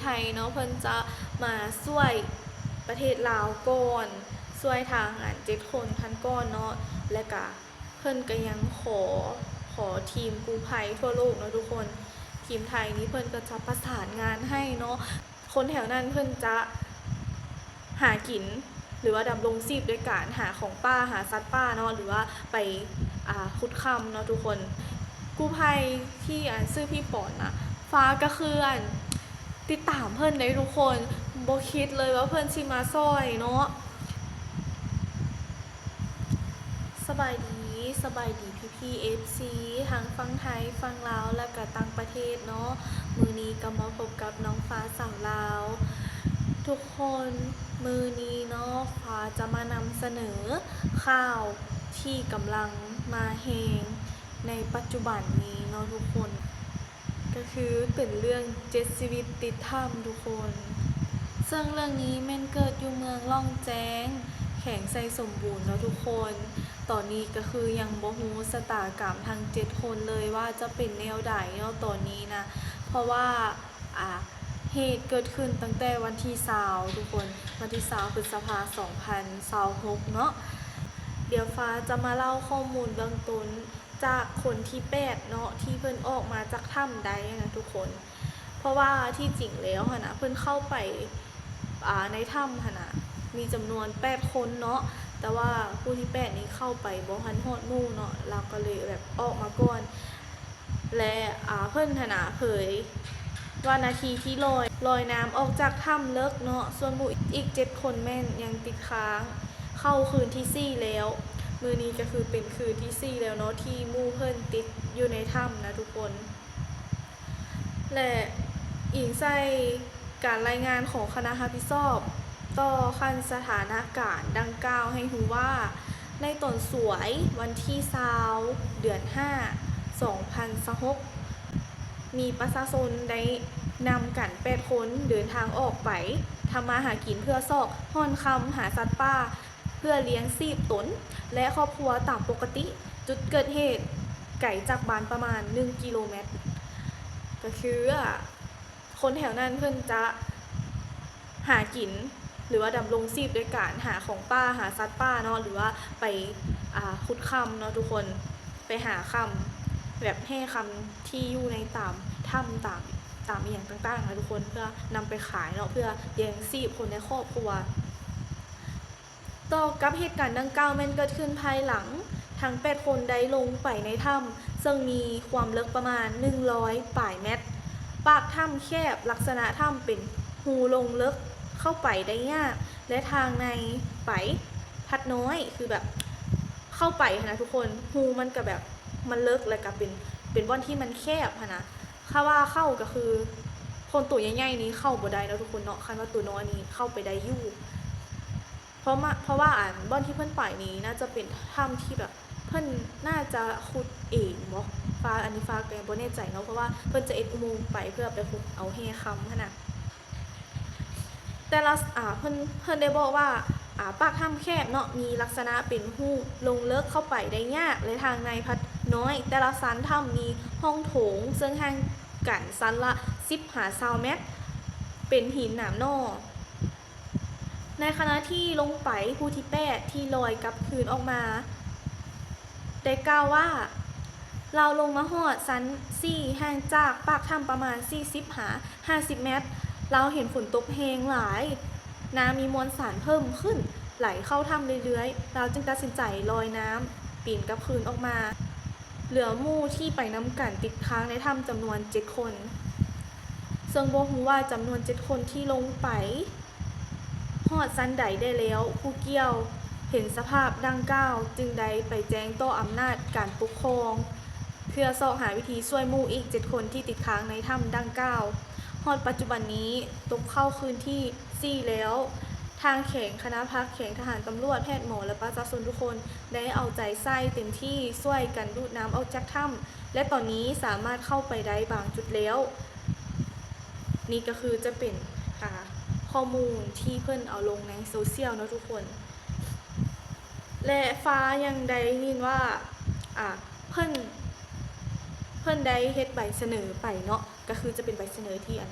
ໄທເນາະ ເພິ່ນຈະມາຊ່ວຍປະເທດລາວກ່ອນ ຊ່ວຍທາງອັນເຈັດຄົນຫັ້ນກ່ອນເນາະ ແລະກະເພິ່ນກະຍັງຂໍ ຂໍທີມກູ້ໄພທົ່ວໂລກເນາະທຸກຄົນ. ທີມໄທນີ້ເພິ່ນກໍຈະປະສານງານໃຫ້ເນາະ ຄົນແຖວນັ້ນເພິ່ນຈະຫາກິນ ຫຼືວ່າດຳລົງຊີບດ້ວຍການຫາຂອງປ່າ ຫາສັດປ່າເນາະ ຫຼືວ່າໄປ ອ່າ ຂຸດຄຳເນາະທຸກຄົນ. ກູ້ໄພທີ່ອັນຊື່ພີ່ປອນນະ ຟ້າກໍຄືອັນຕິດຕາມເພິ່ນເດ້ທຸກຄົນ ບໍ່ຄິດເລີຍວ່າເພິ່ນຊິມາຊ່ອຍເນາະ. ສະບາຍດີ ສະບາຍດີພີ່ໆ ເອັຟຊີ ທັງຝັ່ງໄທ ຝັ່ງລາວ ແລະກະຕ່າງປະເທດເນາະ. ມື້ນີ້ກໍມາພົບກັບນ້ອງຟ້າສາວລາວ ທຸກຄົນ. ມື້ນີ້ເນາະ ຟ້າຈະມານຳສະເໜີຂ່າວທີ່ກຳລັງມາແຮງໃນປັດຈຸບັນນີ້ເນາະທຸກຄົນ. ກໍຄືເປັນເລື່ອງເຈັດຊີວິດຕິດຖ້ຳທຸກຄົນ. ເຊິ່ງເລື່ອງນີ້ແມ່ນເກີດຢູ່ເມືອງລ່ອງແຈ້ງ ແຂວງໄຊສົມບູນເນາະທຸກຄົນ. ຕອນນີ້ກໍຄືຍັງບໍ່ຮູ້ຊະຕາກຳທັງເຈັດຄົນເລີຍວ່າຈະເປັນແນວໃດເນາະຕອນນີ້ນະ. ເພາະວ່າ ອ່າ ເຫດເກີດຂຶ້ນຕັ້ງແຕ່ວັນທີຊາວທຸກຄົນ ວັນທີຊາວ ພຶດສະພາ ສອງພັນຊາວຫົກເນາະ. ດຽວຟ້າຈະມາເລົ່າຂໍ້ມູນເບື້ອງຕົ້ນ ຈາກຄົນທີແປດເນາະ ທີ່ເພິ່ນອອກມາຈາກຖ້ຳໄດ້ນະທຸກຄົນ. ເພາະວ່າທີ່ຈິງແລ້ວຫັ້ນນະ ເພິ່ນເຂົ້າໄປ ອ່າ ໃນຖ້ຳຫັ້ນນະ ມີຈຳນວນແປດຄົນເນາະ ແຕ່ວ່າຜູ້ທີແປດນີ້ເຂົ້າໄປບໍ່ທັນຮອດໝູ່ເນາະ ລາວກໍເລີຍແບບອອກມາກ່ອນ ແລະ ອ່າ ເພິ່ນຫັ້ນນະເຜີຍວ່ານາທີທີ່ລອຍ ລອຍນ້ຳອອກຈາກຖ້ຳເລິກເນາະ ສ່ວນໝູ່ອີກເຈັດຄົນແມ່ນຍັງຕິດຄ້າງ ເຂົ້າຄືນທີສີ່ແລ້ວ. ມື້ນີ້ກໍຄືເປັນຄືນທີສີ່ແລ້ວເນາະ ທີ່ໝູ່ເພິ່ນຕິດຢູ່ໃນຖ້ຳນະທຸກຄົນ. ແລະ ອີງໃສ່ການລາຍງານຂອງຄະນະຮັບຜິດຊອບຕໍ່ຂັ້ນສະຖານະການດັ່ງກ່າວໃຫ້ຮູ້ວ່າ ໃນຕອນສວຍວັນທີຊາວ ເດືອນຫ້າ ສອງພັນຊາວຫົກ ມີປະຊາຊົນໄດ້ນຳກັນແປດຄົນເດີນທາງອອກໄປທຳມາຫາກິນເພື່ອຊອກຮ່ອນຄຳ ຫາສັດປ່າ ເພື່ອລ້ຽງຊີບຕົນ ແລະ ຄອບຄົວຕາມປົກກະຕິ. ຈຸດເກີດເຫດໄກຈາກບ້ານປະມານໜຶ່ງກິໂລແມັດ. ກໍຄື ຄົນແຖວນັ້ນເພິ່ນຈະຫາກິນ ຫຼືວ່າດຳລົງຊີບດ້ວຍການຫາຂອງປ່າ ຫາສັດປ່າເນາະ ຫຼືວ່າໄປ ອ່າ ຂຸດຄຳເນາະທຸກຄົນ ໄປຫາຄຳ ແບບແຮ່ຄຳທີ່ຢູ່ໃນຕາມຖ້ຳ ຕາມ ຕາມອີ່ຫຍັງຕ່າງໆນະທຸກຄົນ ເພື່ອນຳໄປຂາຍເນາະ ເພື່ອລ້ຽງຊີບຄົນໃນຄອບຄົວ. ຕໍ່ກັບເຫດການດັ່ງກ່າວແມ່ນເກີດຂຶ້ນພາຍຫຼັງທັງແປດຄົນໄດ້ລົງໄປໃນຖ້ຳ ເຊິ່ງມີຄວາມເລິກປະມານໜຶ່ງຮ້ອຍປາຍແມັດ. ປາກຖ້ຳແຄບ, ລັກສະນະຖ້ຳເປັນຮູລົງເລິກເຂົ້າໄປໄດ້ຍາກ ແລະ ທາງໃນໄປພັດນ້ອຍ ຄືແບບເຂົ້າໄປຫັ້ນນະທຸກຄົນ ຮູມັນກະແບບມັນເລິກ ແລະ ກະເປັນ ເປັນບ່ອນທີ່ມັນແຄບຫັ້ນນະ. ຖ້າວ່າເຂົ້າກະຄືຄົນໂຕໃຫຍ່ໆນີ້ເຂົ້າບໍ່ໄດ້ເນາະທຸກຄົນເນາະ ຄັນວ່າໂຕນ້ອຍນີ້ເຂົ້າໄປໄດ້ຢູ່. ເພາະວ່າ ເພາະວ່າອັນບ່ອນທີ່ເພິ່ນໄປນີ້ໜ້າຈະເປັນຖ້ຳທີ່ແບບເພິ່ນໜ້າຈະຂຸດເອງບໍ ຟ້າ ອັນນີ້ຟ້າກະຍັງບໍ່ແນ່ໃຈເນາະ ເພາະວ່າເພິ່ນຈະເຮັດອຸໂມງໄປເພື່ອໄປຂຸດເອົາແຮ່ຄຳຫັ້ນນະ. ແຕ່ລະ ອາ ເພິ່ນ ເພິ່ນໄດ້ບອກວ່າ ອາ ປາກຖ້ຳແຄບເນາະ ມີລັກສະນະເປັນຮູລົງເລິກເຂົ້າໄປໄດ້ຍາກ ແລະ ທາງໃນພັດນ້ອຍ ແຕ່ລະຊັ້ນຖ້ຳມີຫ້ອງໂຖງເຊິ່ງຫ່າງກັນຊັ້ນລະສິບຫາຊາວແມັດ ເປັນຫີນໜາມໜໍ່. ໃນຂະນະທີ່ລົງໄປ ຜູ້ທີແປດທີ່ລອຍກັບຄືນອອກມາ ໄດ້ກ່າວວ່າ ລາວລົງມາຮອດຊັ້ນສີ່ ຫ່າງຈາກປາກຖ້ຳປະມານສີ່ສິບຫາຫ້າສິບແມັດ. ລາວເຫັນຝົນຕົກແຮງຫຼາຍ, ນ້ຳມີມວນສານເພີ່ມຂຶ້ນ, ໄຫຼເຂົ້າຖ້ຳເລື້ອຍໆ. ລາວຈຶ່ງຕັດສິນໃຈລອຍນ້ຳປີນກັບຄືນອອກມາ. ເຫຼືອໝູ່ທີ່ໄປນຳກັນຕິດຄ້າງໃນຖ້ຳຈຳນວນເຈັດຄົນ, ເຊິ່ງບໍ່ຮູ້ວ່າຈຳນວນເຈັດຄົນທີ່ລົງໄປ ຮອດຊັ້ນໃດແດ່ແລ້ວ. ຜູ້ກ່ຽວເຫັນສະພາບດັ່ງກ່າວຈຶ່ງໄດ້ໄປແຈ້ງຕໍ່ອຳນາດການປົກຄອງ ເພື່ອຊອກຫາວິທີຊ່ວຍໝູ່ອີກເຈັດຄົນທີ່ຕິດຄ້າງໃນຖ້ຳດັ່ງກ່າວ. ຮອດປັດຈຸບັນນີ້ຕົກເຂົ້າຄືນທີສີ່ແລ້ວ. ທາງແຂວງ, ຄະນະພັກແຂວງ, ທະຫານ, ຕຳຫຼວດ, ແພດ, ໝໍ ແລະ ປະຊາຊົນທຸກຄົນໄດ້ເອົາໃຈໃສ່ເຕັມທີ່ ຊ່ວຍກັນດູດນ້ຳອອກຈາກຖ້ຳ ແລະ ຕອນນີ້ສາມາດເຂົ້າໄປໄດ້ບາງຈຸດແລ້ວ. ນີ້ກໍຄືຈະເປັນ ອ່າ ຂໍ້ມູນທີ່ເພິ່ນເອົາລົງໃນໂຊຊຽວເນາະທຸກຄົນ ແລະ ຟ້າຍັງໄດ້ຍິນວ່າ ອ່າ ເພິ່ນ ເພິ່ນໄດ້ເຮັດໃບສະເໜີໄປເນາະ ກໍຄືຈະເປັນໃບສະເໜີທີ່ອັນ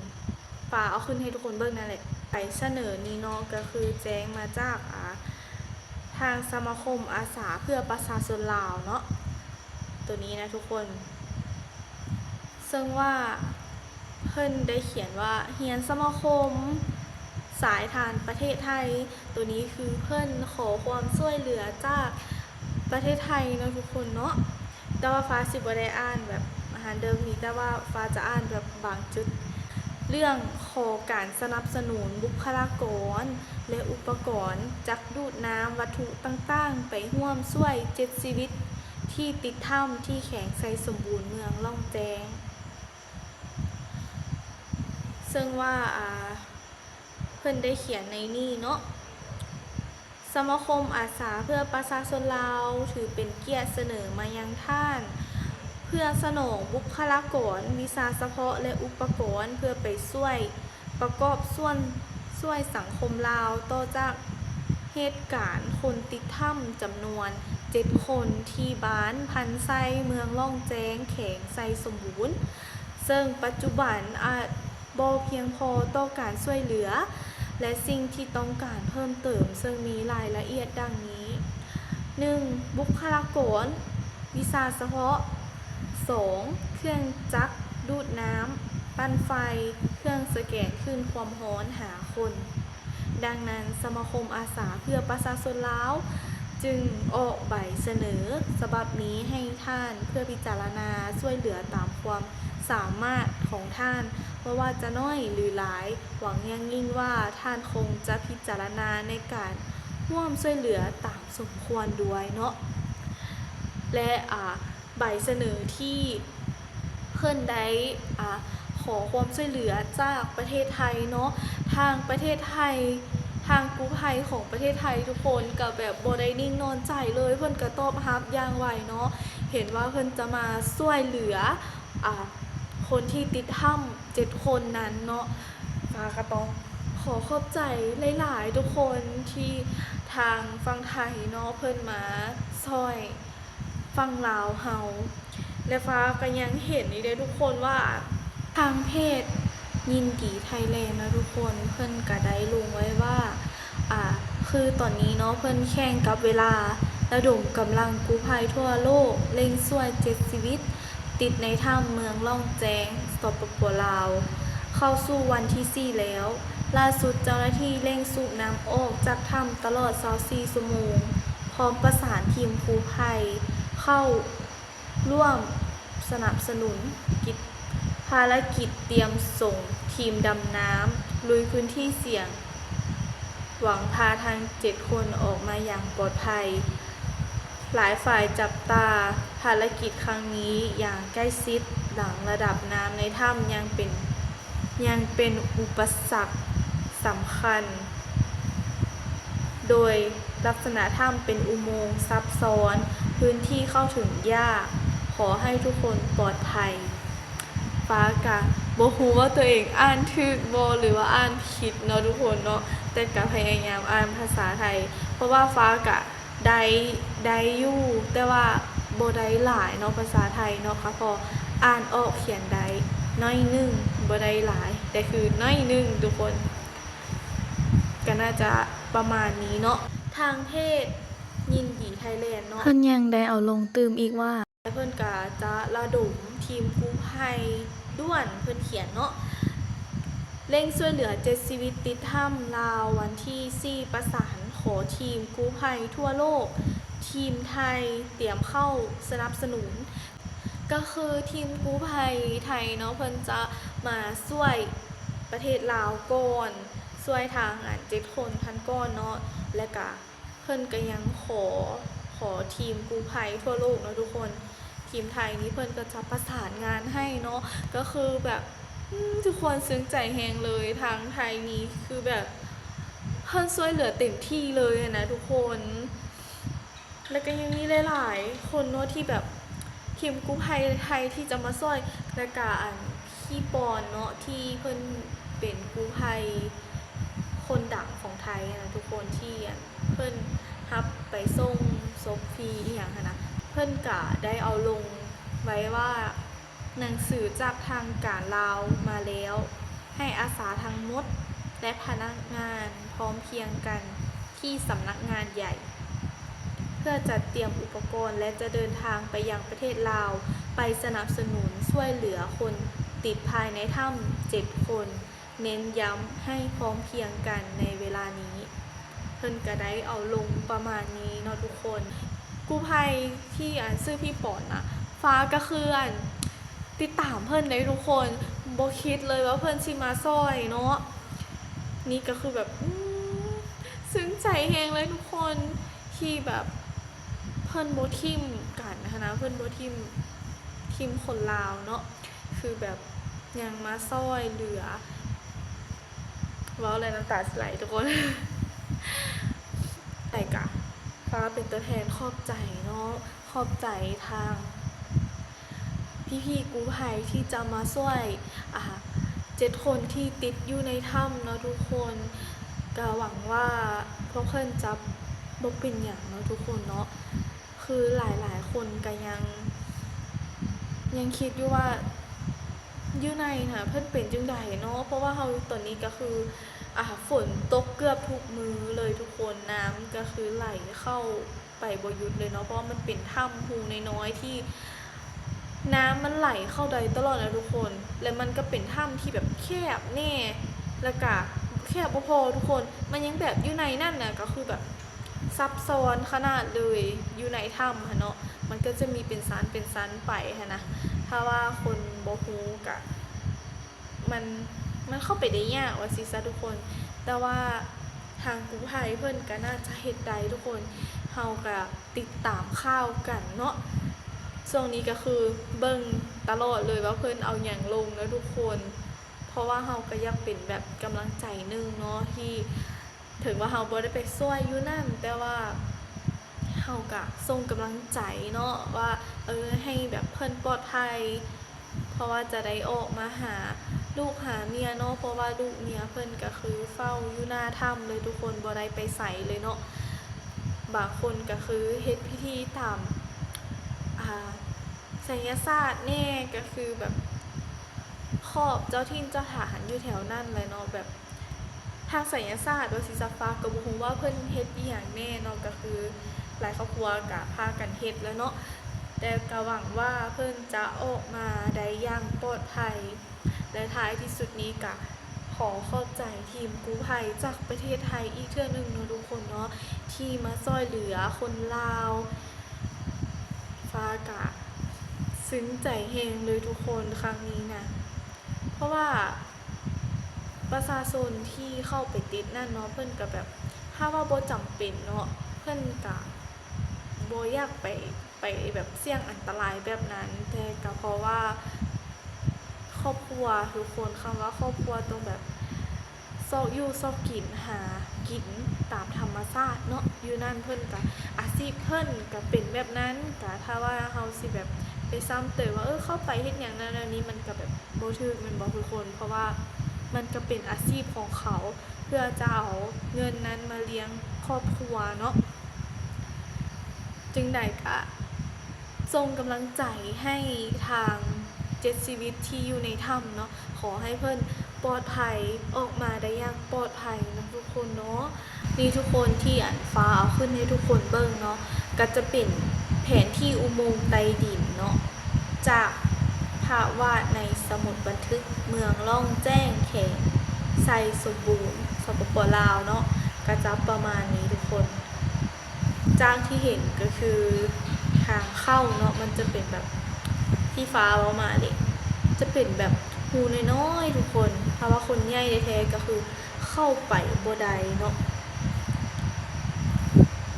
ຟ້າເອົາຂຶ້ນໃຫ້ທຸກຄົນເບິ່ງນັ້ນແຫຼະ. ໃບສະເໜີນີ້ເນາະ ກໍຄືແຈ້ງມາຈາກ ອ່າ ທາງສະມາຄົມອາສາເພື່ອປະຊາຊົນລາວເນາະ ໂຕນີ້ນະທຸກຄົນ. ເຊິ່ງວ່າເພິ່ນໄດ້ຂຽນວ່າ ຮຽນສະມາຄົມສາຍທານປະເທດໄທ. ໂຕນີ້ຄືເພິ່ນຂໍຄວາມຊ່ວຍເຫຼືອຈາກປະເທດໄທເນາະທຸກຄົນເນາະ. ແຕ່ວ່າຟ້າຊິບໍ່ໄດ້ອ່ານແບບຮານເດີມນີ້ ແຕ່ວ່າຟ້າຈະອ່ານແບບບາງຈຸດ. ເລື່ອງຂໍການສະໜັບສະໜູນບຸກຄະລາກອນ ແລະ ອຸປະກອນຈັກດູດນ້ຳວັດຖຸຕ່າງໆ ໄປຮ່ວມຊ່ວຍເຈັດຊີວິດທີ່ຕິດຖ້ຳທີ່ແຂວງໄຊສົມບູນ ເມືອງລ່ອງແຈ້ງ. ເຊິ່ງວ່າ ອ່າ ເພິ່ນໄດ້ຂຽນໃນນີ້ເນາະ. ສະມາຄົມອາສາເພື່ອປະຊາຊົນລາວ ຖືເປັນກຽດສະເໜີມາຍັງທ່ານ ເພື່ອສະໜອງບຸກຄະລາກອນ, ວິຊາສະເພາະ ແລະ ອຸປະກອນ ເພື່ອໄປຊ່ວຍ ປະກອບສ່ວນຊ່ວຍສັງຄົມລາວ ຕໍ່ຈາກເຫດການຄົນຕິດຖ້ຳຈຳນວນເຈັດຄົນ ທີ່ບ້ານພັນໄຊ ເມືອງລ່ອງແຈ້ງ ແຂວງໄຊສົມບູນ, ເຊິ່ງປັດຈຸບັນອາດບໍ່ພຽງພໍຕໍ່ການຊ່ວຍເຫຼືອ ແລະ ສິ່ງທີ່ຕ້ອງການເພີ່ມເຕີມ ເຊິ່ງມີລາຍລະອຽດດັ່ງນີ້: ໜຶ່ງ ບຸກຄະລາກອນ ວິຊາສະເພາະ, ສອງ ເຄື່ອງຈັກດູດນ້ຳ, ປັ່ນໄຟ, ເຄື່ອງສະແກນຄື້ນຄວາມຮ້ອນ ຫ້າຄົນ. ດັ່ງນັ້ນ ສະມາຄົມອາສາເພື່ອປະຊາຊົນລາວ ຈຶ່ງອອກໃບສະເໜີສະບັບນີ້ໃຫ້ທ່ານ ເພື່ອພິຈາລະນາຊ່ວຍເຫຼືອຕາມຄວາມສາມາດຂອງທ່ານ, ບໍ່ວ່າຈະນ້ອຍ ຫຼື ຫຼາຍ. ຫວັງຢ່າງຍິ່ງວ່າທ່ານຄົງຈະພິຈາລະນາໃນການຮ່ວມຊ່ວຍເຫຼືອຕາມສົມຄວນດ້ວຍເນາະ ແລະ ອາ ໃບສະເໜີທີ່ເພິ່ນໄດ້ ອາ ຂໍຄວາມຊ່ວຍເຫຼືອຈາກປະເທດໄທເນາະ. ທາງປະເທດໄທ ທາງກູ້ໄພຂອງປະເທດໄທທຸກຄົນກໍແບບບໍ່ໄດ້ນິ່ງນອນໃຈເລີຍ, ເພິ່ນກໍຕອບຮັບຢ່າງໄວເນາະ. ເຫັນວ່າເພິ່ນຈະມາຊ່ວຍເຫຼືອ ອາ ຄົນທີ່ຕິດຖ້ຳເຈັດຄົນນັ້ນເນາະ. ຟ້າກໍຕ້ອງຂໍຂອບໃຈຫຼາຍໆ ທຸກຄົນທີ່ທາງຝັ່ງໄທເນາະ ເພິ່ນມາຊ່ອຍ ຝັ່ງລາວເຮົາ ແລະ ຟ້າກໍຍັງເຫັນອີກເດ້ທຸກຄົນວ່າ ທາງເພຈຍິນດີໄທແລນເນາະທຸກຄົນ ເພິ່ນກໍໄດ້ລົງໄວ້ວ່າ ອາ ຄືຕອນນີ້ເນາະ ເພິ່ນແຂ່ງກັບເວລາ ລະດົມກຳລັງກູ້ໄພທົ່ວໂລກ ເລັ່ງຊ່ວຍເຈັດຊີວິດ ຕິດໃນຖ້ຳເມືອງລ່ອງແຈ້ງ ສປປ ລາວ ເຂົ້າສູ່ວັນທີສີ່ແລ້ວ. ລ່າສຸດເຈົ້າໜ້າທີ່ເລັ່ງສູບນ້ຳອອກຈາກຖ້ຳຕະຫຼອດຊາວສີ່ຊົ່ວໂມງ, ພ້ອມປະສານທີມກູ້ໄພເຂົ້າຮ່ວມສະໜັບສະໜູນກິດ ພາລະກິດຕຽມສົ່ງທີມດຳນ້ຳລຸຍພື້ນທີ່ສ່ຽງ ຫວັງພາທັງເຈັດຄົນອອກມາຢ່າງປອດໄພ. ຫຼາຍຝ່າຍຈັບຕາພາລະກິດຄັ້ງນີ້ຢ່າງໃກ້ຊິດ ຫຼັງລະດັບນ້ຳໃນຖ້ຳຍັງເປັນ ຍັງເປັນອຸປະສັກສຳຄັນ ໂດຍລັກສະນະຖ້ຳເປັນອຸໂມງຊັບຊ້ອນ, ພື້ນທີ່ເຂົ້າເຖິງຍາກ. ຂໍໃຫ້ທຸກຄົນປອດໄພ. ຟ້າກະບໍ່ຮູ້ວ່າຕົວເອງອ່ານຖືກບໍ່ ຫຼືວ່າອ່ານຜິດເນາະທຸກຄົນເນາະ, ແຕ່ກະພະຍາຍາມອ່ານພາສາໄທ ເພາະວ່າຟ້າກະ ໄດ້ ໄດ້ຢູ່ ແຕ່ວ່າບໍ່ໄດ້ຫຼາຍເນາະ ພາສາໄທເນາະ ກໍພໍອ່ານອອກຂຽນໄດ້ໜ້ອຍໜຶ່ງ ບໍ່ໄດ້ຫຼາຍ ແຕ່ຄືໜ້ອຍໜຶ່ງທຸກຄົນ ກໍໜ້າຈະປະມານນີ້ເນາະ. ທາງເພຈຍິນດີໄທແລນເນາະ ເພິ່ນຍັງໄດ້ເອົາລົງຕື່ມອີກວ່າ ແລະ ເພິ່ນກໍຈະລະດົມທີມກູ້ໄພດ່ວນ ເພິ່ນຂຽນເນາະ ເລັ່ງຊ່ວຍເຫຼືອເຈັດຊີວິດຕິດຖ້ຳລາວ ວັນທີສີ່ ປະສານຂໍທີມກູ້ໄພທົ່ວໂລກ ທີມໄທຕຽມເຂົ້າສະໜັບສະໜູນ ກໍຄືທີມກູ້ໄພໄທເນາະ ເພິ່ນຈະມາຊ່ວຍປະເທດລາວກ່ອນ ຊ່ວຍທາງອັນເຈັດຄົນຫັ້ນກ່ອນເນາະ ແລະກະ ເພິ່ນກໍຍັງຂໍ ຂໍທີມກູ້ໄພທົ່ວໂລກເນາະທຸກຄົນ ທີມໄທນີ້ເພິ່ນກໍຈະປະສານງານໃຫ້ເນາະ ກໍຄືແບບ ອືມ ທຸກຄົນຊຶ້ງໃຈແຮງເລີຍ ທາງໄທນີ້ຄືແບບ ເພິ່ນຊ່ວຍເຫຼືອເຕັມທີ່ເລີຍຫັ້ນນະທຸກຄົນ ແລ້ວກໍຍັງມີຫຼາຍໆຄົນເນາະ ທີ່ແບບ ທີມກູ້ໄພໄທທີ່ຈະມາຊ່ອຍ ແລ້ວກະອັນ ພີ່ປອນເນາະ ທີ່ເພິ່ນເປັນກູ້ໄພຄົນດັງຂອງໄທຫັ້ນນະທຸກຄົນ ທີ່ອັນ ເພິ່ນຮັບໄປສົ່ງສົບຟຣີອີ່ຫຍັງຫັ້ນນະ ເພິ່ນກະໄດ້ເອົາລົງໄວ້ວ່າ ໜັງສືຈາກທາງການລາວມາແລ້ວ ໃຫ້ອາສາທັງໝົດ ແລະ ພະນັກງານພ້ອມພຽງກັນທີ່ສຳນັກງານໃຫຍ່ ເພື່ອຈັດຕຽມອຸປະກອນ ແລະ ຈະເດີນທາງໄປຍັງປະເທດລາວ ໄປສະໜັບສະໜູນຊ່ວຍເຫຼືອຄົນຕິດພາຍໃນຖ້ຳເຈັດຄົນ. ເນັ້ນຢ້ຳໃຫ້ພ້ອມພຽງກັນໃນເວລານີ້. ເພິ່ນກະໄດ້ເອົາລົງປະມານນີ້ເນາະທຸກຄົນ. ກູ້ໄພທີ່ ອັນ ຊື່ພີ່ປອນນະ ຟ້າກະຄື ອັນ ຕິດຕາມເພິ່ນເດ້ທຸກຄົນ, ບໍ່ຄິດເລີຍວ່າເພິ່ນຊິມາຊ່ອຍເນາະ. ນີ້ກະຄືແບບ ອືມ ຊຶ້ງໃຈແຮງເລີຍທຸກຄົນ ທີ່ແບບ ເພິ່ນບໍ່ຖິ້ມກັນຫັ້ນນະ, ເພິ່ນບໍ່ຖິ້ມ ຖິ້ມຄົນລາວເນາະ, ຄືແບບຍັງມາຊ່ອຍເຫຼືອ. ເວົ້າແລ້ວນ້ຳຕາຊິໄຫຼທຸກຄົນ. ແຕ່ກະ ຟ້າເປັນຕົວແທນຂອບໃຈເນາະ, ຂອບໃຈທາງ ພີ່ໆກູ້ໄພທີ່ຈະມາຊ່ວຍ ອາ ເຈັດຄົນທີ່ຕິດຢູ່ໃນຖ້ຳເນາະທຸກຄົນ. ກະຫວັງວ່າພວກເພິ່ນຈະບໍ່ເປັນຫຍັງເນາະທຸກຄົນເນາະ. ຄືຫຼາຍໆຄົນກະຍັງ ຍັງຄິດຢູ່ວ່າຢູ່ໃນນະເພິ່ນເປັນຈັ່ງໃດເນາະ, ເພາະວ່າເຮົາຕອນນີ້ກະຄື ອາ ຝົນຕົກເກືອບທຸກມື້ເລີຍທຸກຄົນ, ນ້ຳກະຄືໄຫຼເຂົ້າ ໄປບໍ່ຢຸດເລີຍເນາະ, ເພາະວ່າມັນເປັນຖ້ຳຮູນ້ອຍໆທີ່ນ້ຳມັນໄຫຼເຂົ້າໄດ້ຕະຫຼອດນະທຸກຄົນ. ແລະ ມັນກະເປັນຖ້ຳທີ່ແບບແຄບແນ່ ແລ້ວກະແຄບບໍ່ພໍທຸກຄົນ, ມັນຍັງແບບຢູ່ໃນນັ້ນນະ ກະຄືແບບຊັບຊ້ອນຂະໜາດເລີຍ. ຢູ່ໃນຖ້ຳຫັ້ນເນາະ ມັນກະຈະມີເປັນຊັ້ນເປັນຊັ້ນໄປຫັ້ນນະ, ຖ້າວ່າຄົນບໍ່ຮູ້ກະ ມັນ ມັນເຂົ້າໄປໄດ້ຍາກວ່າຊີ້ຊະທຸກຄົນ, ແຕ່ວ່າທາງກູ້ໄພເພິ່ນກະໜ້າຈະເຮັດໄດ້ທຸກຄົນ. ເຮົາກະຕິດຕາມຂ່າວກັນເນາະ, ຊ່ວງນີ້ກະຄືເບິ່ງຕະຫຼອດເລີຍວ່າເພິ່ນເອົາຫຍັງລົງເນາະທຸກຄົນ, ເພາະວ່າເຮົາກະຢາກເປັນແບບກຳລັງໃຈໜຶ່ງເນາະ ທີ່ ເຖິງວ່າເຮົາບໍ່ໄດ້ໄປຊ່ວຍຢູ່ນັ້ນ ແຕ່ວ່າເຮົາກະສົ່ງກຳລັງໃຈເນາະ ວ່າ ເອີ ໃຫ້ແບບເພິ່ນປອດໄພ ເພາະວ່າຈະໄດ້ອອກມາຫາລູກຫາເມຍເນາະ, ເພາະວ່າລູກເມຍເພິ່ນກະຄືເຝົ້າຢູ່ໜ້າຖ້ຳເລີຍທຸກຄົນ, ບໍ່ໄດ້ໄປໃສເລີຍເນາະ. ບາງຄົນກະຄືເຮັດພິທີຕາມ ອາ ໄສຍະສາດແນ່ ກະຄືແບບຂອບເຈົ້າຖິ່ນເຈົ້າຖານຢູ່ແຖວນັ້ນແຫຼະເນາະ, ແບບ ທາງໄສຍະສາດວ່າຊີ້ຊະ, ຟ້າກະບໍ່ຮູ້ວ່າເພິ່ນເຮັດອີ່ຫຍັງແນ່ເນາະ, ກະຄືຫຼາຍຄອບຄົວກະພາກັນເຮັດແລ້ວເນາະ, ແຕ່ກະຫວັງວ່າເພິ່ນຈະອອກມາໄດ້ຢ່າງປອດໄພ. ແລະ ທ້າຍທີ່ສຸດນີ້ກະຂໍຂອບໃຈທີມກູ້ໄພຈາກປະເທດໄທອີກເທື່ອໜຶ່ງເນາະທຸກຄົນເນາະ ທີ່ມາຊ່ອຍເຫຼືອຄົນລາວ. ຟ້າກະຊຶ້ງໃຈແຮງເລີຍທຸກຄົນ ຄັ້ງນີ້ນະ, ເພາະວ່າ ປະຊາຊົນທີ່ເຂົ້າໄປຕິດນັ້ນເນາະ ເພິ່ນກະແບບ ຖ້າວ່າບໍ່ຈຳເປັນເນາະ ເພິ່ນກະບໍ່ຢາກໄປ ໄປແບບສ່ຽງອັນຕະລາຍແບບນັ້ນ, ແຕ່ກະເພາະວ່າຄອບຄົວທຸກຄົນ ຄຳວ່າຄອບຄົວຕ້ອງແບບຊອກຢູ່ຊອກກິນ ຫາກິນຕາມທຳມະຊາດເນາະ. ຢູ່ນັ້ນເພິ່ນກະ ອາຊີບເພິ່ນກະເປັນແບບນັ້ນ, ກະຖ້າວ່າເຮົາຊິແບບໄປຊ້ຳເຕີມວ່າ ເອີ ເຂົ້າໄປເຮັດຫຍັງນັ້ນແນວນີ້ ມັນກະແບບ ບໍ່ຖືກແມ່ນບໍ່ທຸກຄົນ? ເພາະວ່າມັນກະເປັນອາຊີບຂອງເຂົາ ເພື່ອຈະເອົາເງິນນັ້ນມາລ້ຽງຄອບຄົວເນາະ. ຈັ່ງໃດກະສົ່ງກຳລັງໃຈໃຫ້ທາງເຈັດຊີວິດທີ່ຢູ່ໃນຖ້ຳເນາະ, ຂໍໃຫ້ເພິ່ນປອດໄພ ອອກມາໄດ້ຢ່າງປອດໄພນຳທຸກຄົນເນາະ. ນີ້ທຸກຄົນ ທີ່ອັນຟ້າເອົາຂຶ້ນໃຫ້ທຸກຄົນເບິ່ງເນາະ ກະຈະເປັນແຜນທີ່ອຸໂມງໃຕ້ດິນເນາະ ຈາກພາບວາດໃນສະໝຸດບັນທຶກເມືອງລ່ອງແຈ້ງ ແຂວງໄຊສົມບູນ ສປປ ລາວເນາະ, ກະຈະປະມານນີ້ທຸກຄົນ. ຈາກທີ່ເຫັນກະຄືທາງເຂົ້າເນາະ ມັນຈະເປັນແບບທີ່ຟ້າເວົ້າມາເດ ຈະເປັນແບບຮູນ້ອຍໆທຸກຄົນ, ຖ້າວ່າຄົນໃຫຍ່ແທ້ໆກະຄື ເຂົ້າໄປບໍ່ໄດ້ເນາະ.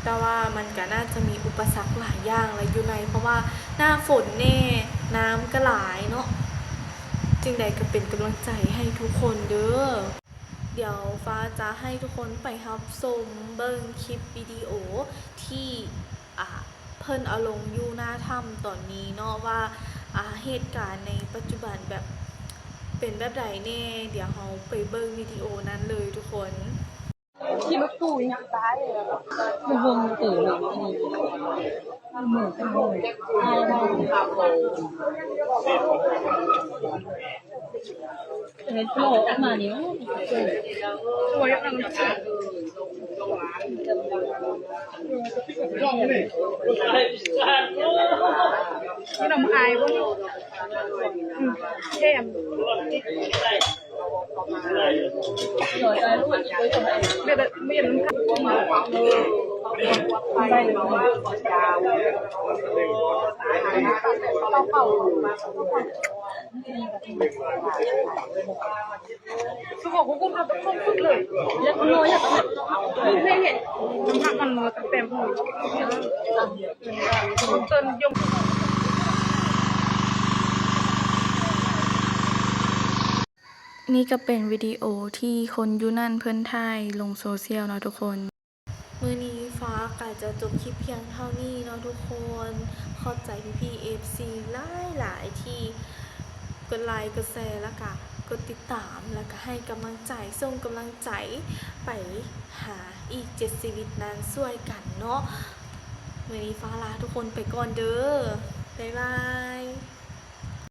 ແຕ່ວ່າມັນກະໜ້າຈະມີອຸປະສັກຫຼາຍຢ່າງແຫຼະຢູ່ໃນ, ເພາະວ່າໜ້າຝົນແນ່ ນ້ຳກະຫຼາຍເນາະ. ຈັ່ງໃດກະເປັນກຳລັງໃຈໃຫ້ທຸກຄົນເດີ. ດຽວຟ້າຈະໃຫ້ທຸກຄົນໄປຮັບຊົມເບິ່ງຄລິບວິດີໂອທີ່ ອາ ເພິ່ນເອົາລົງຢູ່ໜ້າຖ້ຳຕອນນີ້ເນາະ ວ່າ ອາ ເຫດການໃນປັດຈຸບັນແບບເປັນແບບໃດແນ່. ດຽວເຮົາໄປເບິ່ງວິດີໂອນັ້ນເລີຍທຸກຄົນ. ຂີ່ລົດຕູ້ຍັງຕາຍເລີຍ ມັນເບິ່ງເຕີເລີຍ ເບິ່ງເປັນໂມງ ຕາຍແລ້ວ. ເຫັນໂຜອອກມານີ້ ໂອ້ ມີນ້ຳອາຍບໍ່? ອືມ ແຖມ ແບບ ແບບ ຄືວ່າຄົນຄົນເຮົາຕ້ອງຝຶກເລີຍ ຢາກນ້ອຍຢາກ ເຮັດ ເຮັດ ມັນເຕັມ ນີ້ກໍເປັນວິດີໂອທີ່ຄົນຢູ່ນັ້ນເພິ່ນຖ່າຍລົງໂຊຊຽວເນາະທຸກຄົນ. ມື້ນີ້ຟ້າກໍຈະຈົບຄລິບພຽງເທົ່ານີ້ເນາະທຸກຄົນ. ຂອບໃຈພີ່ໆ ເອັຟຊີ ຫຼາຍໆ ທີ່ກົດໄລ ກົດແຊ ແລ້ວກະກົດຕິດຕາມ ແລ້ວກະໃຫ້ກຳລັງໃຈ ສົ່ງກຳລັງໃຈໄປຫາອີກເຈັດຊີວິດນັ້ນຊ່ວຍກັນເນາະ. ມື້ນີ້ຟ້າລາທຸກຄົນໄປກ່ອນເດີ. ບາຍບາຍ.